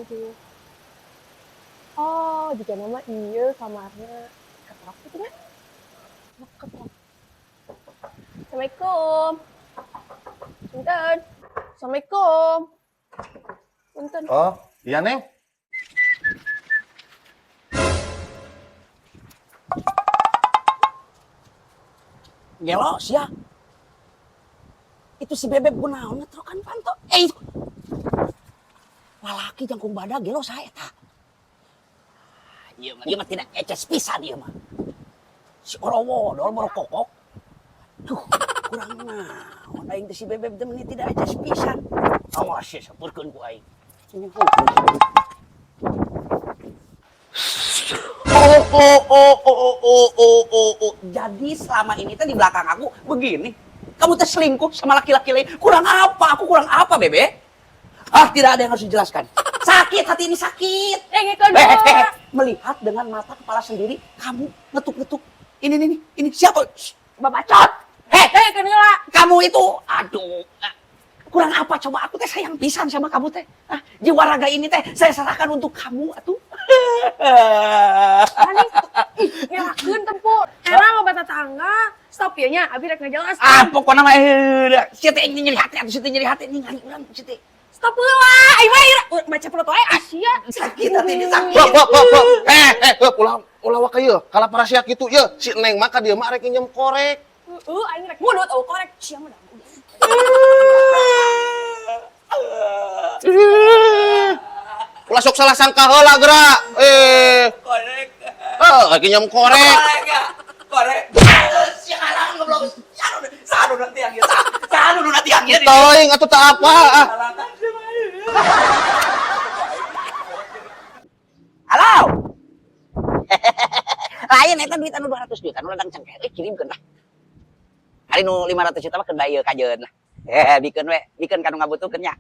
Aduh. Oh, jika nama iya kamarnya ketok gitu nya. Ketok. Assalamualaikum. Punten. Assalamualaikum. Punten. Oh, iya, Neng. Gelo sia. Itu si Bebeb kunaon ngetrokan panto. Eh itu. Lalaki jangkung badag gelo saya eta. Ieu mah tidak eces pisan ieu mah. Si Orowodol borokokok. Duh, kurang naon aing teh si Bebeb teh meuni tidak eces pisan. Awas sia sampurkeun ku aing. Oh, oh, oh, oh, oh, oh, oh, oh. Jadi selama ini teh di belakang aku begini. Kamu teh selingkuh sama laki-laki lain. Kurang apa? Aku kurang apa, Bebe? Ah, tidak ada yang harus dijelaskan. Sakit hati ini sakit. Eh, ngikut. Eh, eh, eh, melihat dengan mata kepala sendiri, kamu ngetuk-ngetuk. Ini, ini siapa? Shh. Babacot. Heh, Eh, kenila. kamu itu, aduh, ah, kurang apa coba? Aku teh sayang pisan sama kamu teh. Ah, jiwa raga ini teh saya serahkan untuk kamu, atuh. Ani, ih, ngelakeun tempo. Era loba tetangga. Stop ya nya, abi rek ngajelas. Ah, pokoknya mah sia teh nyeri hati atuh, sia teh nyeri hati ningali urang sia teh. Stop heula. Aing mah ira baca pelot wae Asia. Sakit hati ini sakit. Hop, hop, hop, hop. Eh, eh, heup, ulah ulah waka ieu. Kala sia kitu ieu, si Neng mah ka dieu mah arek nginjem korek. Heeh, aing rek mudut eueuh korek. Sia mah dah. Ulah sok salah sangka heula geura. Eh, Korek. eh, rek nginjem korek. Korek ya. Korek. Sialan goblok. Sialan. Sanu nanti yang ieu. Sanu nu nanti yang ieu. Teuing atuh tak apa ah. Halo. Lain eta duit anu 200 juta nu ladang cengkeh euy kirimkeun lah. Ari nu 500 juta mah keun bae ieu kajeun lah. Eh bikeun we, bikeun ka nu ngabutuhkeun nya.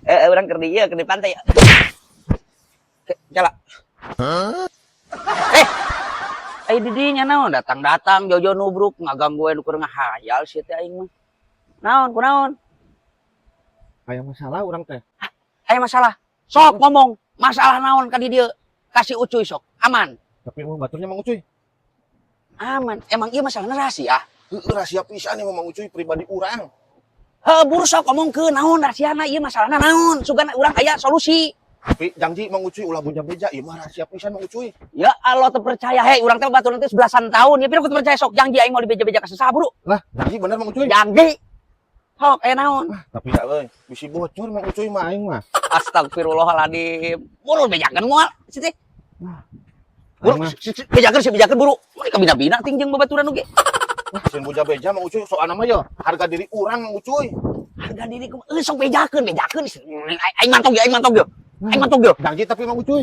Eh urang keur di ieu keur di pantai. Jala. Eh. Ai di dinya naon datang-datang jojo nubruk ngaganggu we nu keur ngahayal sia teh aing mah. Naon kunaon? Aya masalah urang teh. Aya masalah. Sok ngomong, masalah naon ka di dieu? Kasih Ucuy sok, aman. Tapi emang baturnya Mang Ucuy. Aman. Emang iya masalahnya rahasia? Heueuh, rahasia pisan ieu mah Mang Ucuy pribadi urang. Heuh, buru sok ngomongkeun naon rahasiana ieu masalahna naon? Sugan urang aya solusi. Tapi janji Mang Ucuy ulah beja-beja ieu mah rahasia pisan Mang Ucuy. Ya Allah terpercaya hei urang teh batur nanti sebelasan tahun ya pira ku percaya sok janji aing mau dibeja-beja ka saha buru. Lah, janji bener Mang Ucuy. Janji. Sok aya naon? Tapi ya euy, bisi bocor Mang Ucuy mah aing mah. Astagfirullahaladzim. Buru bejakeun moal si teh. Buru Aing mah bejakeun si bejakeun buru. Mun kabina-bina ting jeung babaturan oge. sieun beja-beja Mang Ucuy soalna mah ye harga diri urang Mang Ucuy. Harga diri kumaha? Euy sok bejakeun, bejakeun. Aing mantog ya, aing mantog ya. Aing mantog ya. Janji tapi Mang Ucuy.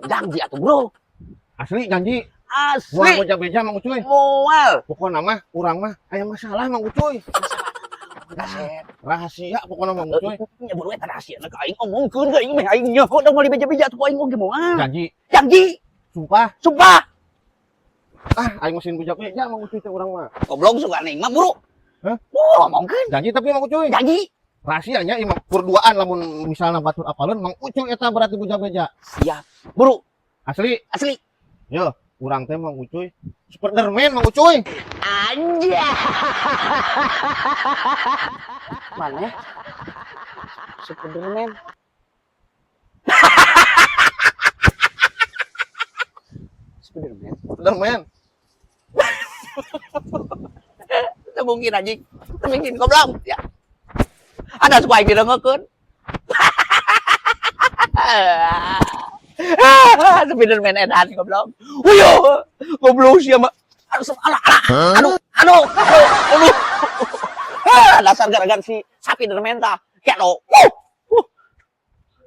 Janji atuh, Bro. Asli janji. Moal Asli. beja-beja Mang Ucuy. Moal. Pokokna mah urang mah aya masalah Mang Ucuy. Kaset. Rahasia pokokna Mang Ucuy. Nya buru eta rahasia ka aing omongkeun ka aing meh aing nyaho da moal dibeja-beja atuh ku aing oge moal. Janji, Janji. sumpah. Sumpah. Ah, aing mah sieun beja-beja Mang Ucuy teh urang mah. Goblok suka aing mah buru. Hah? Buru omongkeun. Janji tapi Mang Ucuy. Janji. Rahasianya ieu mah berduaan lamun misalna batur apaleun Mang Ucuy eta berarti beja-beja. Siap. Buru. Asli. Asli. Yo, urang teh Mang Ucuy Spiderman Mang Ucuy. Anjay. Mana? Spiderman. Spiderman. Spiderman. Itu mungkin anjing. Itu mungkin goblok. Ya. Ada suka aing didengekeun. Spiderman edan goblok. Uyo, goblok sia mah. Aduh, alah, alah. Aduh, aduh, aduh, aduh. Ah, dasar gara-gara si Spiderman tah. Kayak lo. Wuh.